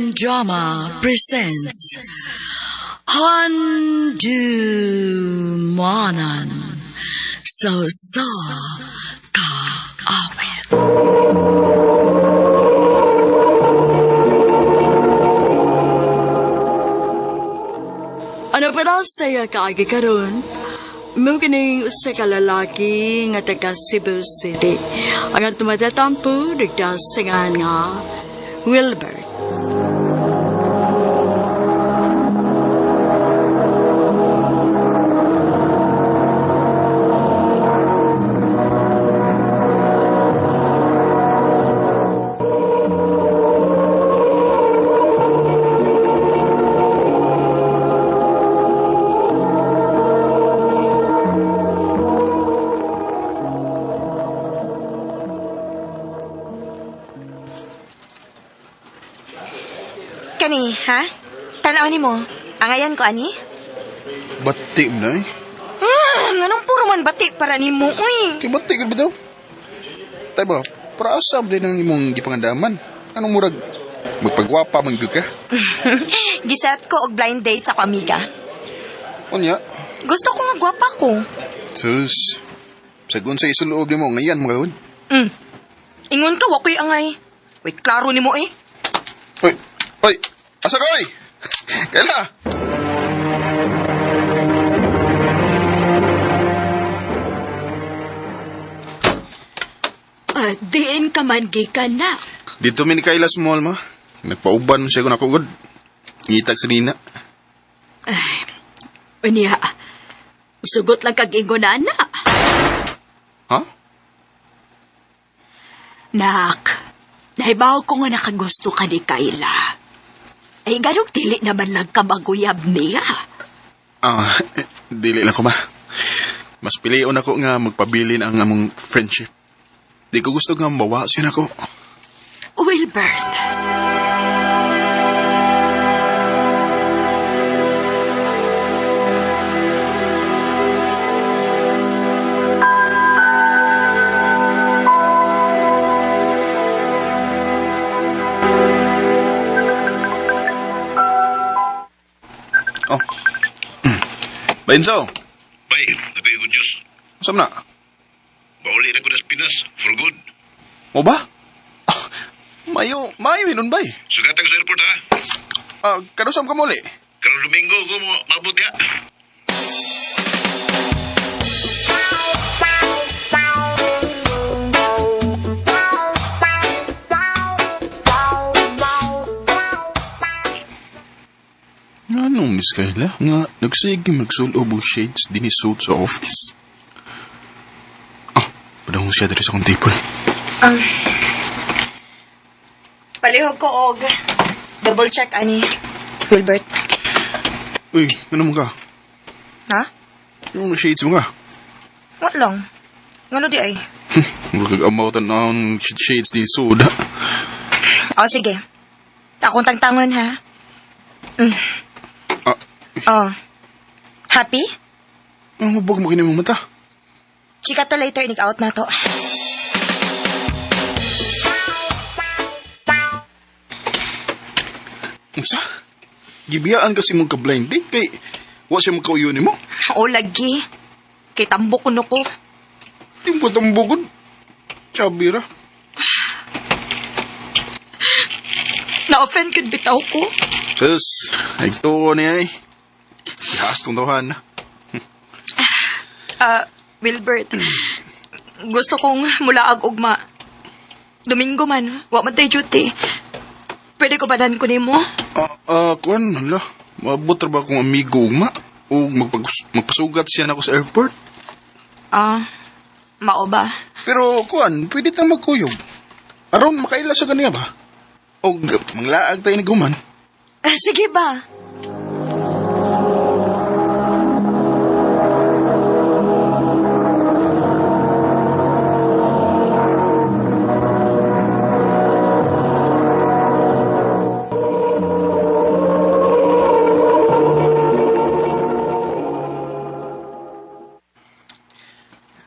Audio Drama presents Handumanan sa Usa Ka Awit. Ano pa daw saya kaagi karon? Mukining usa ka lalaki nga taga Cebu City. Ang atong matatampo nagdasingan nga Wilbert. Kani, ha? Tanaw ni mo. Angayan ko ani? Bati mo na eh. Ah, nganong puro man bati para nimo, uy. Kay bati ka ba daw? Tay ba, para asam din ang imong gipangandaman. Anong murag, magpagwapa man gyud ka? Giset ko og blind date sa ko amiga. Unya, Gusto ko nga gwapa ko. sus, sagun sa isuloob nimo ngayan mga gud. Ingon ka, wakoy angay. Wait, klaro nimo eh. Oy, oy, asa ka oy? Kaila? Ah, diin ka man gikan na. Dito mi ni Kayla small ma. Nagpauban man siya kung ako gud. Ngitag sa nina. Unya, sugot lang kag ingon na, anak. Ha? Nak, nahibaw ko nga nakagusto ka ni Kayla. Ay, ganong dili naman lang ka maguyab niya. Ah, dili lang ko ma. Mas pilion ako nga magpabilin ang among friendship. Di ko gusto nga mawa siya nako. Wilbert. Oh. Benzo, Bay, nabi ko Diyos. saan na? Bauli na ko das Pinas, for good. Mo ba? Ah, mayo, mayo hinun bay. Sugatan ko sa airport ha. Ah, kanusam ka muli. Karong Domingo ko mo mabot ya. Nga nung Miss Kayla, nga nagsige magsulob og shades din suit sa office. Ah, padahon siya diri sa akong table. Palihog ko og double check ani. Wilbert. Uy, ano mo ka? Ha? Yung shades mo ka? Wa lang. Ngano di ay? Murag amaw tan-awon shades ni suit. O, sige. Akong tangtangon ha. Ah, Oh. Happy? ang hubog mo kini mong mata. Chika ta later inig out na to. Unsa? Gibiyaan kasi mong ka-blind date kay wa siya magkauyo nimo. O, lagi. Kay tambok kuno ko. Di mo tambugod. Chabi ra. Na-offend kid bitaw ko. Sus, nagtuo niya eh. Ihas tong tawahan na. Ah, Wilbert. Gusto kong mulaag ugma. Domingo man, wa man tay duty. Pwede ko badan ko nimo? Ah, ah, kuan, hala. Maabot ra ba akong amigo ugma? O magpasugat siya nako sa airport? Ah, mao ba? Pero kuan, pwede tang magkuyog. Aron makaila sa kaniya ba? O manglaag tayo ni guman. Ah, sige ba?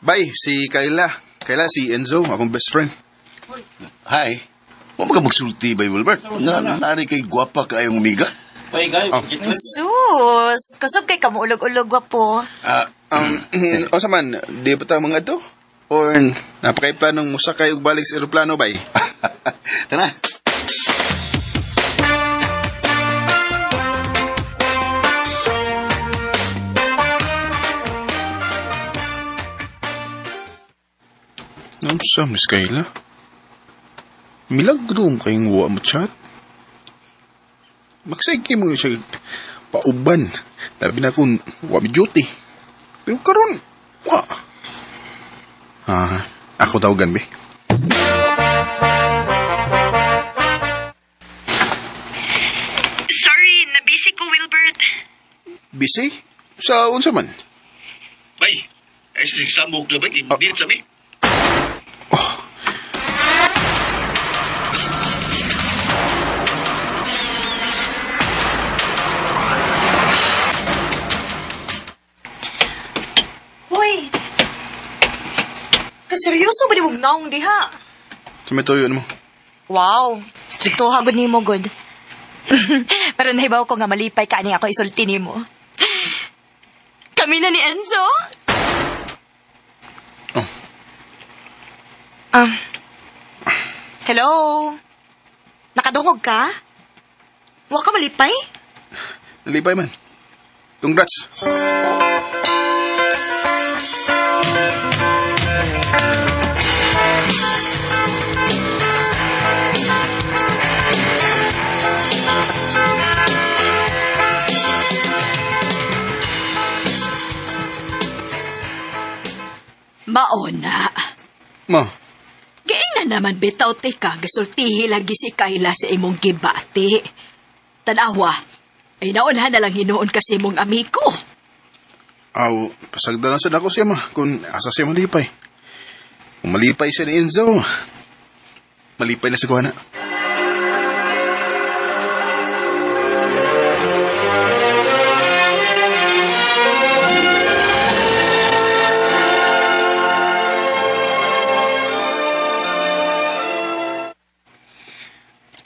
Bye, si Kayla. Kayla, si Enzo, akong best friend. Hi. Wa man ka magsulti bay Wilbert. Nga nari kay gwapa kaayong amiga. Sus, kusog kay kamuulog-ulog wa po. Ah, Unsa man, di pa ta mga to? Or napakay planong musakay og balik sa eroplano bay? Tara. Unsa, Miss Kayla? Milagro mo kayong wa mo chat. Magsige mo siya pauban. Labi na kung wa mi duty. Pero karon, wa. Ah, ako tawagan be. Sorry, nabisi ko, Wilbert. Busy? Sa unsa man? Bay, ay samok na bay, hindi sa mi. Hoy! Kaseryoso ba di mong naong diha? Sa may tuyo mo. Wow, strikto hagod nimo good. Pero nahibaw ko nga malipay ka ani ako isulti nimo. Kami na ni Enzo? Oh. Hello? Nakadungog ka? Wa ka malipay? Nalipay man. Congrats. Maona. Ma, Giing na naman bitaw ti ka, gisultihi lagi si Kayla sa imong gibati. Tanawa, ay naunhan na lang hinuon kasi imong amigo. aw, pasagda lang sad ako siya ma, kung asa siya malipay. Kung malipay siya ni Enzo, malipay na si Kuana.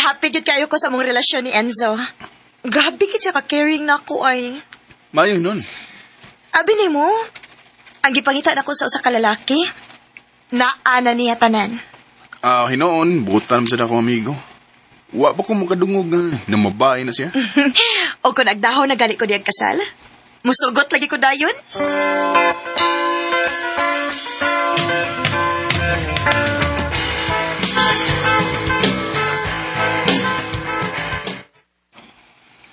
Happy gyud kayo ko sa mong relasyon ni Enzo. Grabe kit siya ka-caring na ako ay. Mayo nun. Abi nimo, ang gipangita nako sa usa ka lalaki, naa na niya tanan. Ah, hinoon, butan mo sad ako amigo. Wa pa ko makadungog nga, namabae na siya. O kung nagdahon na gali ko diyang kasal, musugot lagi ko dayon.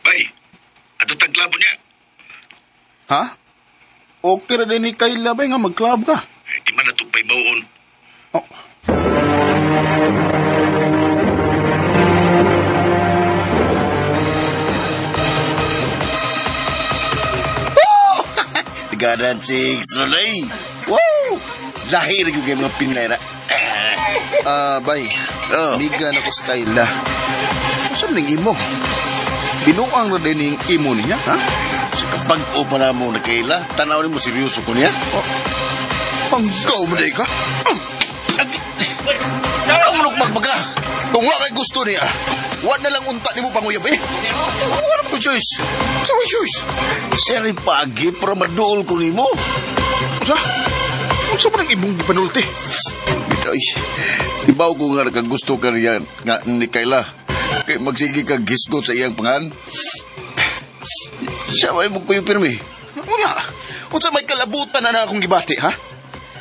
Bay, ato tagklabo niya. Ha? Okay ra din ni Kayla ba nga mag-club ka? Eh, di man natupay bawon. Oh. Tigana chicks, Rolay. Wow! Lahi ra gyud kay mga Pinay na. Ah, bay. Oh. Amiga na ko sa Kayla. Unsa man ning imo? Binuang ra din ning imo niya, ha? Sa kapag o pa na mo na Kayla, tanaw nimo seryoso ko niya. Oh. Panggaw mo day ka? Ang munok magbaga. Kung wa kay gusto niya, wa na lang unta nimo panguyab eh. Wala ko choice. Sa may choice. Siya rin paagi para maduol ko nimo. Unsa? Unsa man ang imong gipanulti? Bitaw, ibaw ko nga nakagusto ka niya nga ni Kayla. Kay magsige ka gisgot sa iyang pangan. Siya may mo kuyo pirmi. Unya, unsa may kalabutan na na akong gibati, ha?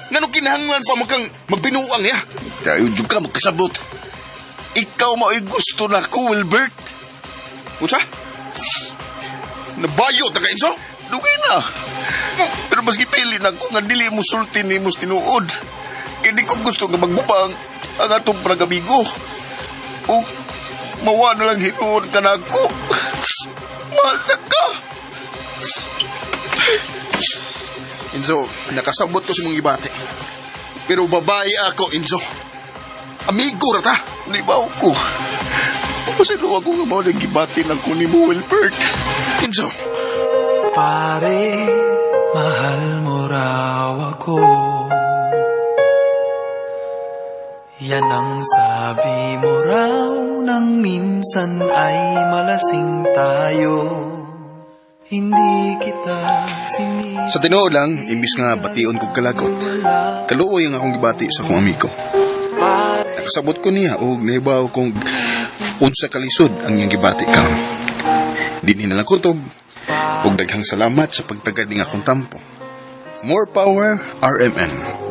Ngano kinahanglan pa man kang magbinuang niya? Kayo jud ka magkasabot. Ikaw mao'y gusto na ko, Wilbert. Unsa? Nabayot na ka, Enzo? Dugay na. Pero mas gipili na ko nga dili mo sulti ni mo tinuod. Kay di ko gusto nga magbubang ang atong panagamigo. O mawa na lang hinuon ka na ako. Mahal na ka. Enzo, nakasabot ko sa mong gibati. Pero babae ako, Enzo. Amigo ra ta. Libaw ko. Pasalo ako nga mao nang gibati lang ko ni mo, Wilbert. Enzo, Pare, mahal mo raw ako. Yan ang sabi mo raw nang minsan ay malasing tayo. Hindi kita sinis. Sa tinuod lang, imbis nga bation kog kalagot. Kaluoy ang akong gibati sa akong amigo. Nakasabot ko niya og nahibaw kong unsa kalisod ang iyang gibati karon. Dinhi na lang kutob ug daghang salamat sa pagtagad ning akong tampo. More power, RMN.